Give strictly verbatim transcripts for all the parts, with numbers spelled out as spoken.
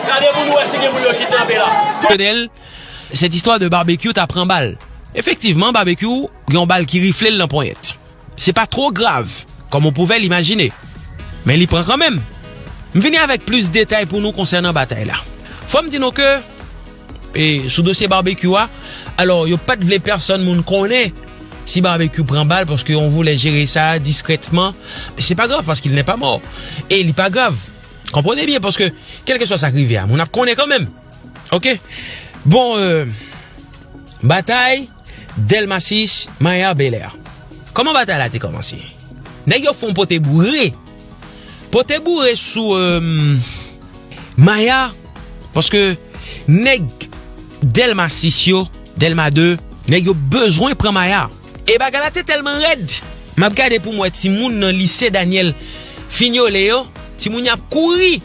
Gade pou nou wè si gen moun yo kidnape la. Fidèl, cette histoire de barbecue ta pran bal. Efektivman, barbecue gen yon bal ki rifle l nan ponyèt. Se pa twò grav, kòm ou pouvè l imajine. Men li pran kanmenm. M vini avèk plis detay pou nou konsènan batay la. Fò m di nou ke, e, sou dosye barbecue a, alò, yo pa t vle pèsonn moun konnen si barbecue pran bal, paske yo voulè jere sa diskrètman. Men se pa grav, paske il n'est pas mort. E li pa grav. Konprann byen, paske kèlkeswa sa k rive a, moun ap konnen kanmenm. Oke? Bon, euh, batay Dèlma sis, Maya Bèlè. Kòman batay la te kòmanse? Nèg yo fè yon pote boure. Pote boure sou, euh, Maya, paske nèg Dèlma sis yo, Dèlma de, nèg yo bezwen pran Maya. E bagay la te tèlman rèd. M ap gade pou m wè timoun nan lise Daniel Fignolé yo, timoun y ap kouri.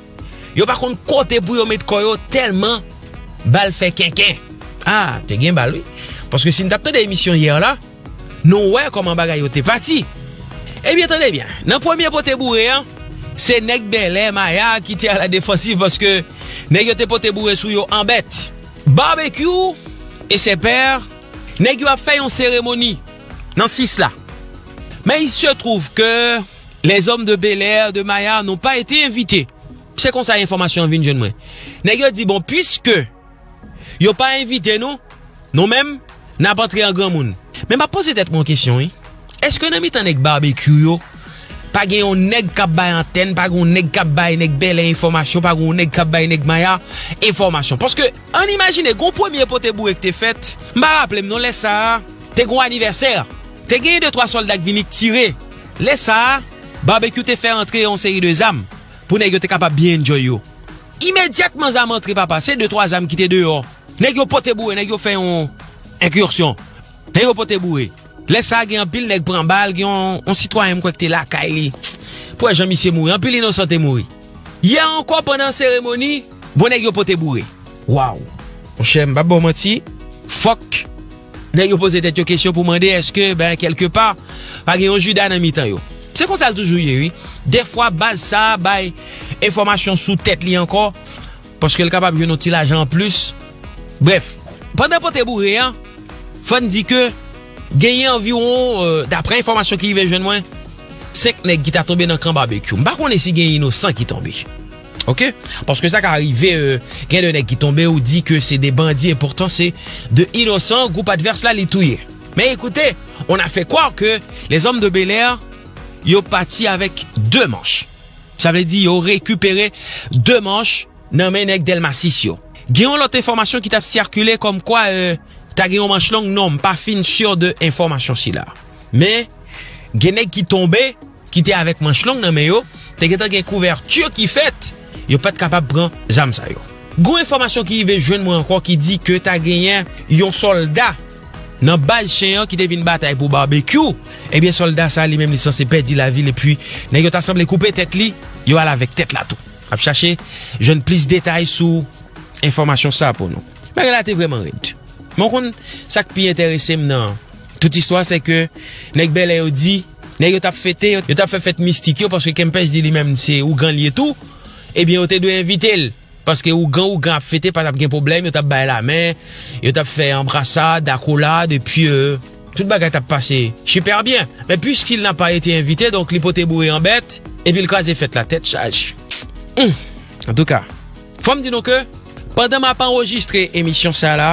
Yo pa konn kote pou yo met kò yo tèlman bal fè kenken. Ah, te gen bal, wi. Paske si n t ap tande emisyon yè la, nou wè kòman bagay yo te pati. Ebyen, tande byen. Nan premye pote boure an, se nèg Bèlè, Maya, ki te a la defansiv paske nèg yo te pote boure sou yo an bèt. Barbecue et ses pairs, nèg yo ap fè yon seremoni nan sis la. Mais il se trouve que les hommes de Bel Air, de Maya, n'ont pas été invités. Se konsa enfòmasyon an vin jwenn mwen. Nèg yo di, bon, piske yo pa envite nou, nou menm, n ap antre an granmoun. Men m ap poze tèt mwen yon kesyon, wi. Èske nan mitan nèg Barbecue yo, pa gen yon nèg k ap bay antèn, pa gen yon nèg k ap bay nèg Bèlè enfòmasyon, pa gen yon nèg k ap bay nèg Maya enfòmasyon? Paske, ann imajine, gon premye pote boure k te fèt, m pa raple m non, lè sa a, te gon anivèsè. Te gen de twa sòlda k vini k tire. Lè sa a, Barbecue te fè antre yon seri de zam pou nèg yo te kapab byen enjoy yo. Imedyatman zam antre, papa, se de twa zam ki te deyò. Nèg yo pote boure, nèg yo fè yon enkisyon. Nèg yo pote boure. Lè sa a, gen anpil nèg pran bal, gen yon, yon sitwayen m kwè ki te lakay li. Pou wè jan misye mouri, anpil inosan te mouri. Yè ankò, pandan seremoni, bon, nèg yo pote boure. Waw! Monchè, m p ap ba w manti, fòk nèg yo poze tèt yo kesyon pou mande èske, ben, kèlkepa, pa gen yon Jida nan mitan yo. Se konsa l toujou ye, wi. Dèfwa, baz sa a bay enfòmasyon sou tèt li ankò, paske l kapab jwenn yon ti lajan anplis. Brèf, pandan pote boure a, fò n di ke genyen anviwon, euh, daprè enfòmasyon ki rive jwenn mwen, senk nèg ki ta tonbe nan kan Barbecue. M pa konnen si gen inosan ki tonbe. Oke? Paske sa ka rive, euh, gen de nèg ki tonbe, ou di ke se de bandi, e poutan se de inosan gwoup advès la li touye. Men ekoute, on a fait croire que les hommes de Bel Air, yo pati avèk de manch. Sa vle di yo rekipere de manch nan men nèg Dèlma sis yo. Gen yon lòt enfòmasyon ki t ap sikile kòmkwa, euh, ta gen yon manch long, non, m pa fin si de enfòmasyon sila. Men, gen nèg ki tonbe, ki te avèk manch long nan men yo, te gentan gen kouvèti ki fèt, yo pa t kapab pran zam sa yo. Gon enfòmasyon ki rive jwenn mwen ankò ki di ke ta genyen yon sòlda nan baz chen an ki te vin batay pou Barbecue. Ebyen, sòlda sa li menm li sanse pèdi lavi l, epi nèg yo ta sanble koupe tèt li, yo al avèk tèt la tou. Ap chache jwenn plis detay sou enfòmasyon sa pou nou. Bagay la te vrèman rèd. Men w konn sa k pi enterese m nan tout istwa, se ke nèg Bèlè yo di, nèg yo t ap fete, yo t ap fè fèt mistik yo, paske Kempès di li menm se ougan l ye tou, ebyen, yo te dwe envite l, paske ougan, ougan ap fete, pa t ap gen pwoblèm, yo t ap bay lamen, yo t ap fè anbrasad, akolad, epi, euh, tout bagay t ap pase super byen. Men puisqu'il n'a pas été invité, donk li pote boure an bèt, epi l kraze fèt la, tèt chaj. Hum. Antouka, fò m di nou ke pandan m ap anrejistre emisyon sa la,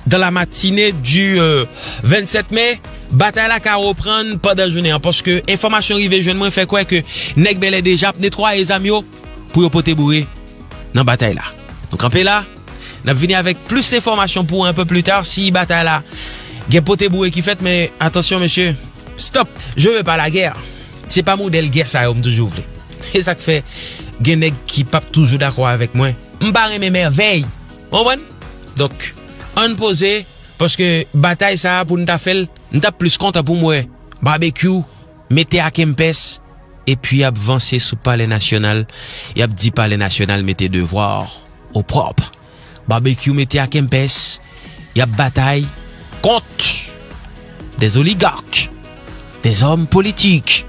dans la matinée du, euh, vennsèt me, batay la ka reprann pandan jounen an, paske enfòmasyon rive jwenn mwen fè kwè ke nèg Bèlè deja ap netwaye zam yo pou yo pote boure nan batay la. Nou kanpe la, n ap vini avèk plis enfòmasyon pou un peu plus tard si batay la gen pote boure ki fèt, men atansyon, mesye, stop, je veux pas la guerre. Se pa modèl gè sa yo m toujou vle. E sa k fè gen nèg ki p ap toujou dakò avèk mwen. M pa renmen mèvèy. Ou konprann? Donk, ann poze, paske batay sa a pou n ta fè l, m t ap plis kontan pou m wè Barbecue mete a Kempès, epi y ap vanse sou Palè Nasyonal, y ap di Palè Nasyonal mete devwa o pwòp. Barbecue mete a Kempès, y ap batay kont des oligarques, des hommes politiques,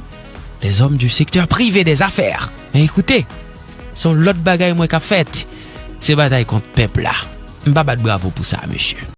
des hommes du secteur privé des affaires. Men ekoute, se yon lòt bagay m wè k ap fèt. Se batay kont pèp la. M pa bat bravo pou sa, mesye.